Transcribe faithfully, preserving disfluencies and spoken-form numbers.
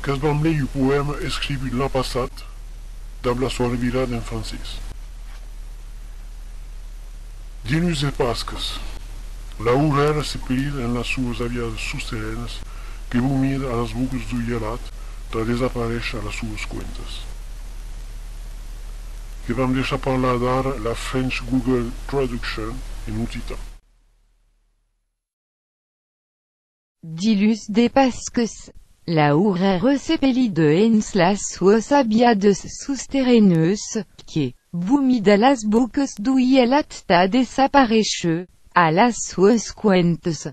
Qu'es bamlèu un poèma escrivut l'an passat, dab la sua revirada en francés. Dilluns de Pascas. La horrèra se pelida en las suas aviadas sosterrenas que vomida a las bocas deu gelat tà desaparéisher a las suas cuentas. Que vam deishar parlar adara la French Google Traduction en occitan. Dilluns de Pascas, la horrèra se pelida en las suas aviadas sosterrenas, que vomida las bocas deu gelat tà desaparéisher, a las suas cuentas.